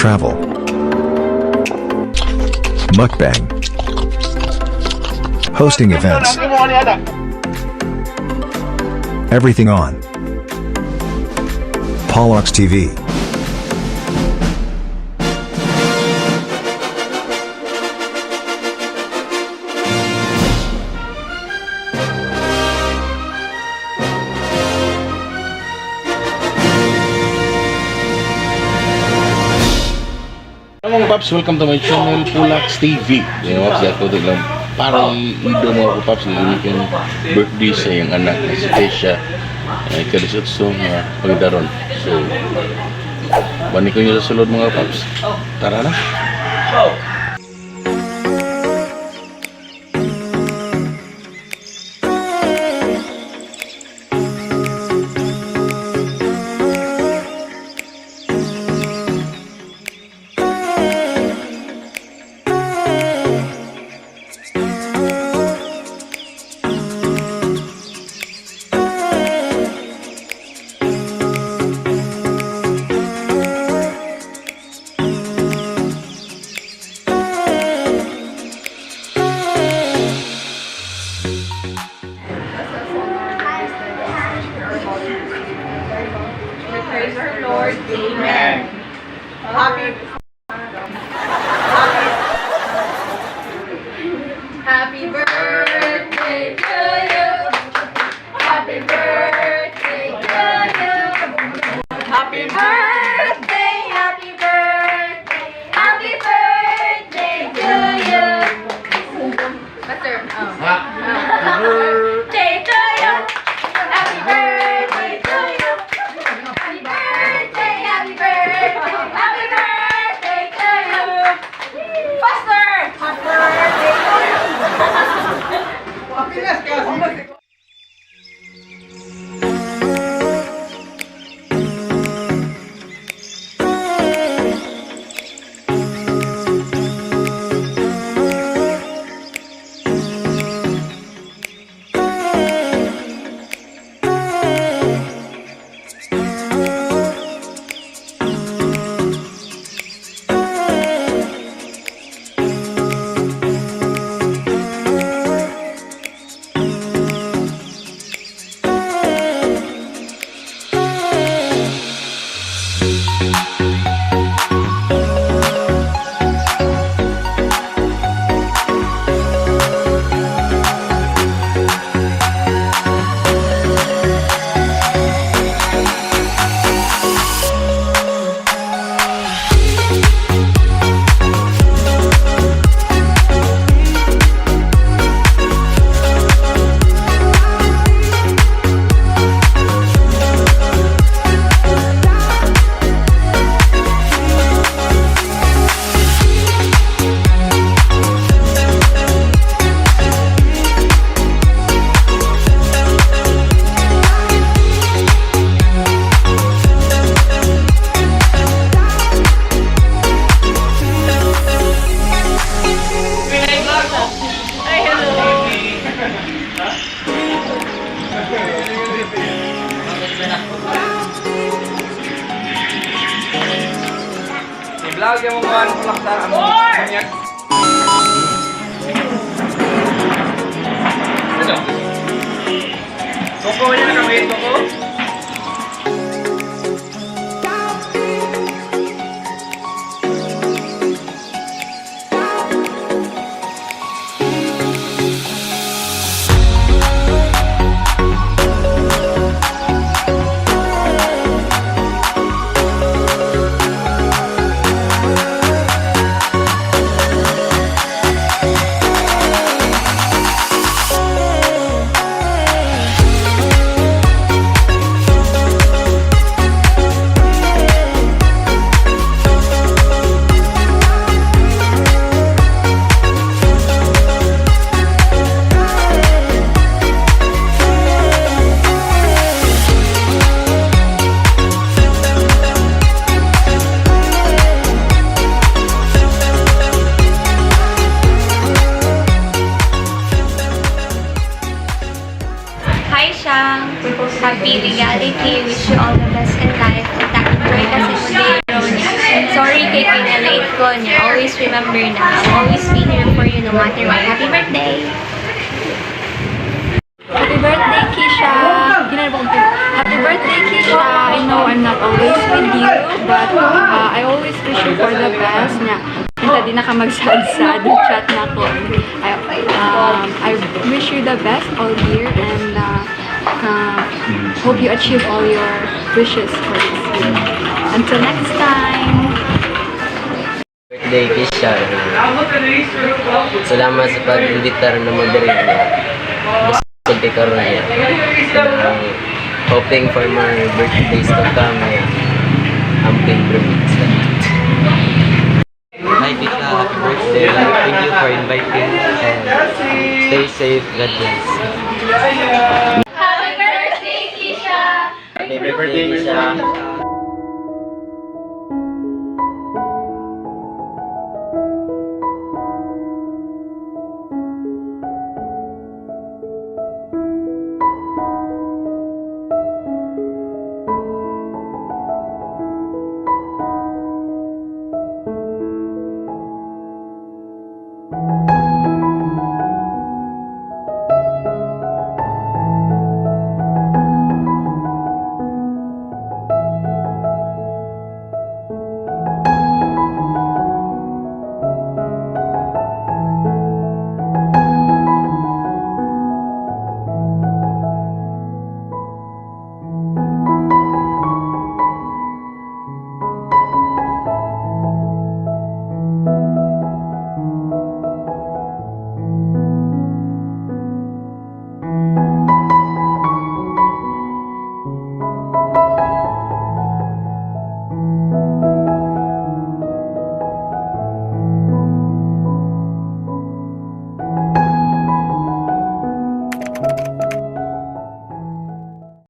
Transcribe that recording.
Travel. Mukbang. Hosting events. Everything on Polox TV. Hello, mga paps, welcome to my channel, Pulax TV. Yan, paps, ako din lang. Parang ido, mga paps, weekend birthday sa iyang anak na si Tesha. Ay, ka-18 nga pagdaron. So, bani ko nyo sa sulod, mga paps. Tara na. Praise our Lord. Amen. Happy Happy birthday to you. Happy birthday to you. Happy birthday, happy birthday, happy birthday to you. Pastor, oh. Birthday to you. Happy birthday to you. Happy birthday, happy birthday, happy birthday to you. Faster! Happy birthday to you. Ay, hello. I-vlog yung mga ano palaktar. Ang manyak. Ano? Koko niya kami, koko. Hi, Shang! Happy legality. Wish you all the best in life. At enjoy kasi mo day. Sorry kay ko niya. Always remember na I'll always be here for you no matter what. Happy birthday! Happy birthday, Kisha! Happy birthday, Kisha! I know I'm not always with you, but I always wish you for the best. Nya, unta di na ka mag-sad-sad, chat na ko. I wish you the best all year and hope you achieve all your wishes for this year. Until next time! Birthday, Kisha. Salamat sa pag-imbitar na mo diri. Busog kay karon niya. Hoping for more birthdays to come. Amping permit. Hi, Kisha, happy birthday. Thank you for inviting and stay safe. God bless. Happy birthday, Kisha! Happy birthday, Kisha.